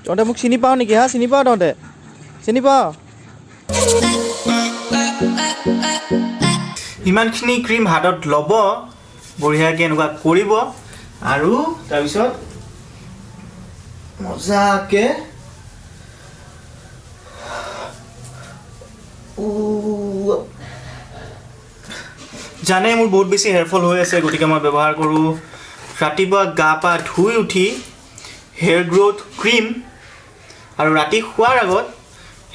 তহঁতে মোক চিনি পাৱ নেকি? হা, চিনি পাৱ তহঁতে? চিনি পাৱ? ইমানখিনি ক্ৰীম হাতত ল'ব, বঢ়িয়াকৈ এনেকুৱা কৰিব আৰু তাৰপিছত মজাকৈ জানে মোৰ বহুত বেছি হেয়াৰ ফল হৈ আছে, গতিকে মই ব্যৱহাৰ কৰোঁ ৰাতিপুৱা গা পা ধুই উঠি হেয়াৰ গ্ৰ'থ ক্ৰীম আৰু ৰাতি শোৱাৰ আগত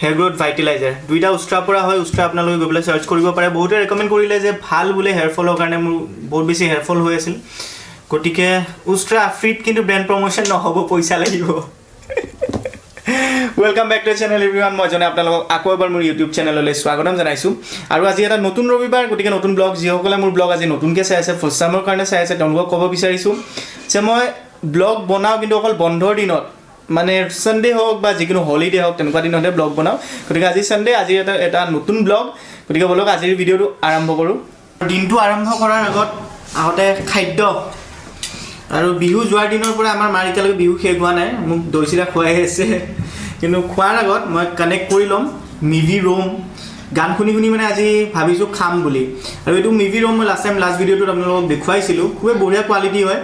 হেয়াৰ গ্ৰ'থ ভাইটেলাইজাৰ। দুইটা উষ্ট্ৰাৰ পৰা হয়। উষ্ট্ৰা আপোনালোকে গৈ পেলাই চাৰ্চ কৰিব পাৰে। বহুতে ৰেকমেণ্ড কৰিলে যে ভাল বোলে হেয়াৰ ফলৰ কাৰণে, মোৰ বহুত বেছি হেয়াৰ ফল হৈ আছিল, গতিকে উষ্ট্ৰা ফ্ৰীত কিন্তু ব্ৰেণ্ড প্ৰমোশ্যন নহ'ব, পইচা লাগিব। Welcome back to channel everyone, মই জনাই আপোনালোকক আকৌ এবাৰ মোৰ ইউটিউব চেনেললৈ স্বাগতম জনাইছোঁ। আৰু আজি এটা নতুন ৰবিবাৰ, গতিকে নতুন ব্লগ। যিসকলে মোৰ ব্লগ আজি নতুনকৈ চাই আছে, ফাৰ্ষ্ট টাইমৰ কাৰণে চাই আছে, তেওঁলোকক ক'ব বিচাৰিছোঁ যে মই ব্লগ বনাওঁ কিন্তু অকল বন্ধৰ দিনত, মানে ছানডে হওক বা যিকোনো হলিডে হওক, তেনেকুৱা দিনতহে ব্লগ বনাওঁ। গতিকে আজি ছানডে, আজি এটা এটা নতুন ব্লগ। গতিকে ব'লক আজিৰ ভিডিঅ'টো আৰম্ভ কৰোঁ। দিনটো আৰম্ভ কৰাৰ আগতে খাদ্য। আৰু বিহু যোৱাৰ দিনৰ পৰা আমাৰ মাৰ এতিয়ালৈকে বিহু শেষ হোৱা নাই, মোক দৈ চিৰা খুৱাই আছে। কিন্তু খোৱাৰ আগত মই কানেক্ট কৰি ল'ম মিভি ৰোম। গান শুনি শুনি মানে আজি ভাবিছোঁ খাম বুলি। আৰু এইটো মিভি ৰোম মই লাষ্ট টাইম লাষ্ট ভিডিঅ'টোত আপোনালোকক দেখুৱাইছিলোঁ, খুবেই বঢ়িয়া কোৱালিটি হয়।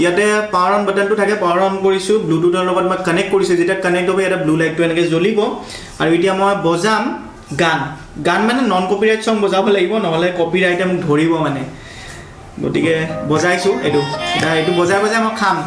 ইয়াতে পাৱাৰ অন বাটনটো থাকে, পাৱাৰ অন কৰিছোঁ, ব্লুটুথৰ লগত মই কানেক্ট কৰিছোঁ। যেতিয়া কানেক্ট হ'ব ইয়াতে ব্লু লাইটটো এনেকৈ জ্বলিব। আৰু এতিয়া মই বজাম গান। গান মানে নন কপিৰাইট চং বজাব লাগিব, নহ'লে কপিৰাইটে মোক ধৰিব মানে। গতিকে বজাইছোঁ এইটো, এতিয়া এইটো বজাই বজাই মই খাম।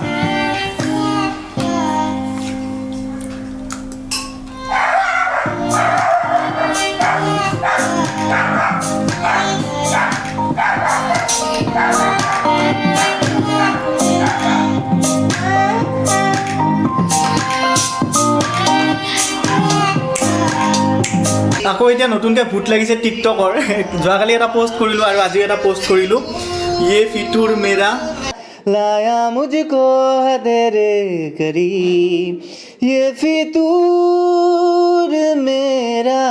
আকৌ এতিয়া নতুনকৈ ভূত লাগিছে টিকটকৰ। যোৱাকালি এটা পষ্ট কৰিলোঁ আৰু আজিও এটা পষ্ট কৰিলোঁ। ये फितूर मेरा लाया मुझको है तेरे करीब, ये फितूर मेरा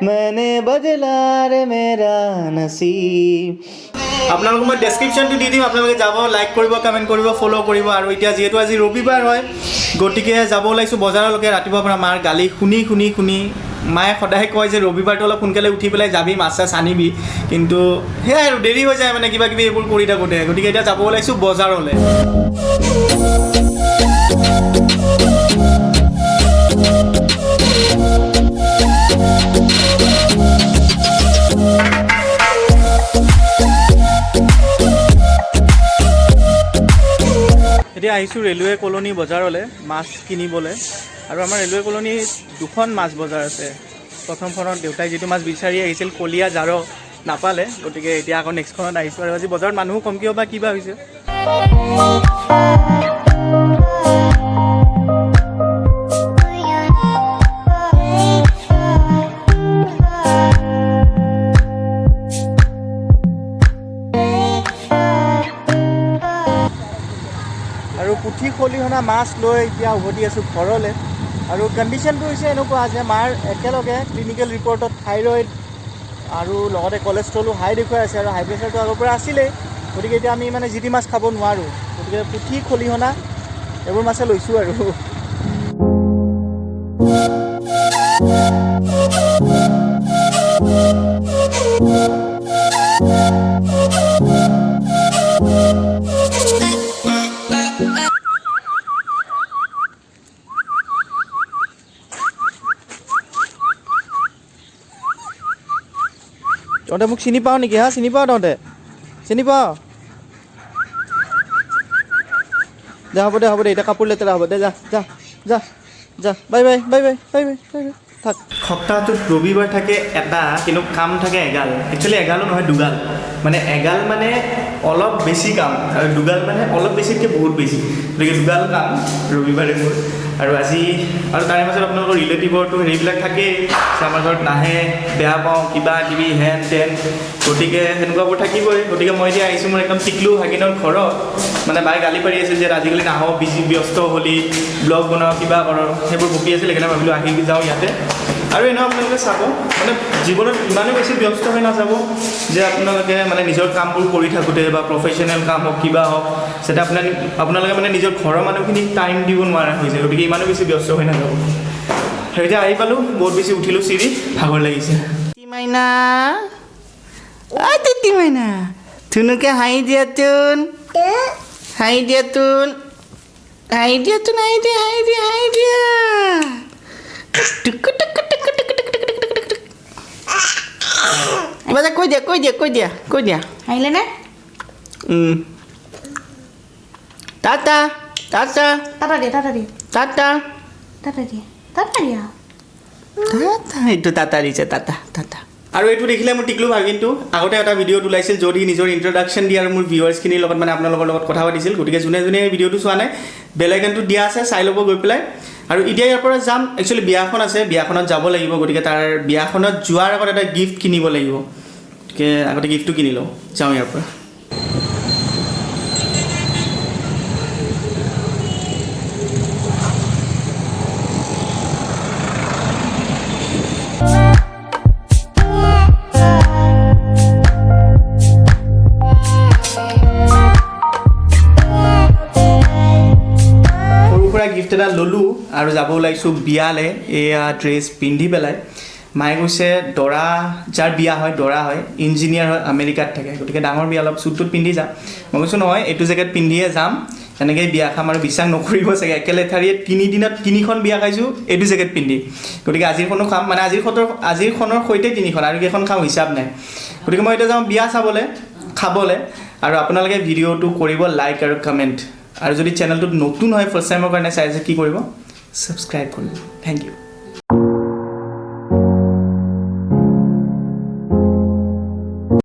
मैंने बदला रे मेरा नसीब। আপোনালোকক মই ডেছক্ৰিপশ্যনটো দি দিম, আপোনালোকে যাব, লাইক কৰিব, কমেণ্ট কৰিব, ফ'ল' কৰিব। আৰু এতিয়া যিহেতু আজি ৰবিবাৰ হয়, গতিকে যাব ওলাইছোঁ বজাৰলৈকে। ৰাতিপুৱাৰ পৰা মাৰ গালি শুনি শুনি শুনি, মায়ে সদায় কয় যে ৰবিবাৰটো অলপ সোনকালে উঠি পেলাই যাবি, মাছ চাছ আনিবি, কিন্তু সেয়াই আৰু দেৰি হৈ যায় মানে কিবা কিবি এইবোৰ কৰি থাকোঁতে। গতিকে এতিয়া যাব ওলাইছোঁ বজাৰলৈ। এতিয়া আহিছোঁ ৰেলৱে কলনী বজাৰলৈ মাছ কিনিবলৈ। আৰু আমাৰ ৰেলৱে কলনীত দুখন মাছ বজাৰ আছে। প্ৰথমখনত দেউতাই যিটো মাছ বিচাৰি আহিছিল কলীয়া জাৰ নাপালে, গতিকে এতিয়া আকৌ নেক্সটখনত আহিছোঁ। আৰু আজি বজাৰত মানুহো কম কিয় বা কিবা হৈছে। আৰু পুঠি খলিহনা মাছ লৈ এতিয়া উভতি আছোঁ ঘৰলৈ। আৰু কণ্ডিশ্যনটো হৈছে এনেকুৱা যে মাৰ একেলগে ক্লিনিকেল ৰিপৰ্টত থাইৰইড আৰু লগতে কলেষ্ট্ৰলো হাই দেখুৱাই আছে আৰু হাই প্ৰেছাৰটো আগৰ পৰা আছিলেই। গতিকে এতিয়া আমি মানে যি টি মাছ খাব নোৱাৰোঁ, গতিকে পুঠি খলিহনা এইবোৰ মাছে লৈছোঁ। আৰু তহঁতে মোক চিনি পাৱ নেকি? হা, চিনি পাৱ তহঁতে? চিনি পাৱ? যা, হ'ব দে, হ'ব দে, এতিয়া কাপোৰ লেতেৰা হ'ব দে, যা যা যা যা, bye bye bye bye bye bye bye bye, থাক। সপ্তাহটোত ৰবিবাৰ থাকে এটা, কিন্তু কাম থাকে এগাল। একচুৱেলি এগালো নহয়, দুগাল। মানে এগাল মানে অলপ বেছি কাম আৰু দুগাল মানে অলপ বেছিতকৈ বহুত বেছি। গতিকে দুগাল কাম ৰবিবাৰে মোৰ। আৰু আজি আৰু তাৰে মাজত আপোনালোকৰ ৰিলেটিভৰটো হেৰিবিলাক থাকেই যে আমাৰ ঘৰত নাহে, বেয়া পাওঁ, কিবা কিবি হেন তেন, গতিকে সেনেকুৱাবোৰ থাকিবই। গতিকে মই এতিয়া আহিছোঁ মোৰ একদম টিকলু ভাগিনৰ ঘৰত। মানে বায়ে গালি পাৰি আছিল যে আজিকালি নাহ, বিজি ব্যস্ত হ'লি, ব্লগ বনাওঁ, কিবা কৰ, সেইবোৰ বকি আছিল। সেইকাৰণে ভাবিলোঁ আহি যাওঁ ইয়াতে। আৰু এনেও আপোনালোকে চাব, মানে জীৱনত ইমানো বেছি ব্যস্ত হৈ নাযাব যে আপোনালোকে মানে নিজৰ কামবোৰ কৰি থাকোঁতে বা প্ৰফেশ্যনেল কাম হওক, কিবা হওক, যাতে আপোনালোকে মানে নিজৰ ঘৰৰ মানুহখিনিক টাইম দিব নোৱাৰা হৈ যায়। গতিকে ইমানো বেছি ব্যস্ত হৈ নাযাব। এতিয়া আহি পালোঁ, বহুত বেছি উঠিলোঁ চিৰি, ভাগৰ লাগিছে। মাইনা, তিতি মাইনা, ধুনুকে হাঁহি দিয়াচোন, হাঁহি দিয়াচোন, হাঁহি দিয়াচোন, হাঁহি দিয়া, হাঁহি দিয়া, হাঁহি দিয়া। টুকু টুকু টুকু টুকু টুকু টুকু টুকু টুকু টুকু। কিবা এটা কৈ দিয়া, কৈ দিয়া, কৈ দিয়া, কৈ দিয়া। হাঁহিলে নে? টাটা, টাটা। টাটা দিয়া, টাটা দিয়া। টাটা। টাটা দিয়া, টাটা দিয়া। টাটা, এইটো টাটা দিছে, টাটা, টাটা। আৰু এইটো দেখিলে মোৰ টিকলু ভাগিনটো আগতে এটা ভিডিঅ'ত ওলাইছিল, য'ত সি নিজৰ ইণ্ট্ৰডাকশ্যন দি আৰু মোৰ ভিউৱাৰ্ছখিনিৰ লগত, মানে আপোনালোকৰ লগত কথা পাতিছিল। গতিকে যোনে যোনে এই ভিডিঅ'টো চোৱা নাই, বেল আইকনটো দিয়া আছে, চাই ল'ব গৈ পেলাই। আৰু এতিয়া ইয়াৰ পৰা যাম, একচুৱেলি বিয়াখন আছে, বিয়াখনত যাব লাগিব। গতিকে তাৰ বিয়াখনত যোৱাৰ আগত এটা গিফ্ট কিনিব লাগিব, গতিকে আগতে গিফ্টটো কিনি লওঁ, যাওঁ ইয়াৰ পৰা। সৰু সুৰা গিফ্ট এটা ল'লোঁ আৰু যাব ওলাইছোঁ বিয়ালৈ। এয়া ড্ৰেছ পিন্ধি পেলাই মায়ে কৈছে, দৰা যাৰ বিয়া হয়, দৰা হয়, ইঞ্জিনিয়াৰ হয়, আমেৰিকাত থাকে, গতিকে ডাঙৰ বিয়া, অলপ চুট টুট পিন্ধি যাম। মই কৈছোঁ নহয়, এইটো জেকেট পিন্ধিয়ে যাম, তেনেকেই বিয়া খাম আৰু বিশ্বাস নকৰিব চাগে, একেলেথাৰিয়ে তিনিদিনত তিনিখন বিয়া খাইছোঁ এইটো জেকেট পিন্ধি। গতিকে আজিৰখনো খাম, মানে আজিৰখনৰ সৈতে তিনিখন, আৰু কেইখন খাওঁ হিচাপ নাই। গতিকে মই এতিয়া যাওঁ বিয়া চাবলৈ, খাবলৈ। আৰু আপোনালোকে ভিডিঅ'টো কৰিব লাইক আৰু কমেণ্ট, আৰু যদি চেনেলটোত নতুন হয়, ফাৰ্ষ্ট টাইমৰ কাৰণে চাই আছে, কি কৰিব, ছাবস্ক্ৰাইব কৰিব। Thank you.